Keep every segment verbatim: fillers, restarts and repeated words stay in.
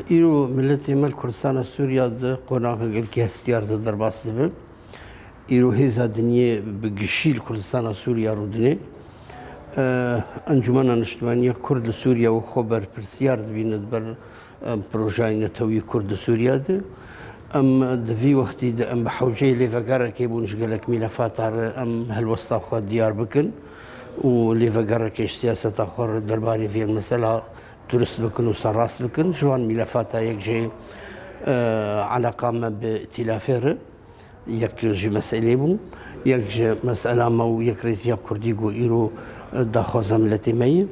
Îro miletê me li Kurdistana Sûriya di qonaxa gelkî hestiyar de derbas dibe. Îro hêza dinyê bi gişî li Kurdistana Sûriya rûdinê. Encûmena Niştimaniya Kurd li Sûriya wek xwe berpirsiyar dibîne di ber em, projeyên netewî Kurd li Sûriya de. Em di vî wextî de em bi hewceyê lêvegerekê bûn ji gelek mîlefata re em helwesta xwe diyar bikin û lêvegerekê ji siyaseta xwe re derbarê vê mesela durust bikin û serrast bikin. Ji van mîlefata yek jê, e, eleqa me bi îtîlafê re yek ji meselê bû. Yek ji mesela me û yekrêziya Kurdî ku îro, e, daxwaza miletê me ye.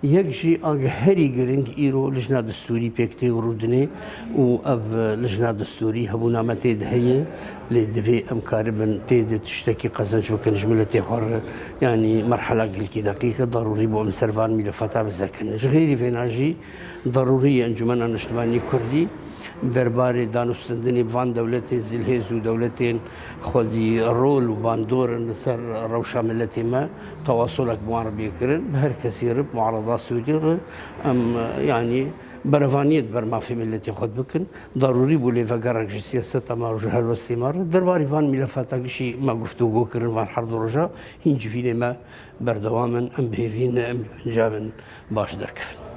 Yek jî a herî giring îro lijna destûrî pêk tê û rûdinê û ev, e, lijna destûrî hebûna me tê de heye. Lê divê em karibin tê de tiştekî qezenc bikin ji miletê xwe re. Yanî merhela gelkî deqîq e, darûrî bû em ser van mîlefata bizekin. Ji xêrî vêna jî darûrî ye Encûmena Niştimanî Kurdî derbarê danûstendinê van dewletê zilhêz û dewletên xwedî rol û bandor in li ser rewşa miletê me, tewasulek bi wan re bê kirin, bi her kesî re, bi muarada Sûrî re, em, yanî berevaniyê di ber mafê miletê xwe de bikin. Darûrî bû lêvegerek ji siyaseta me û ji helwestê me re derbarê van mîlefata gişî me guftûgo kirin van her du roja, hîn civînê me berdewam in, em bi hêvî ne, em bi encamên baş derkevin.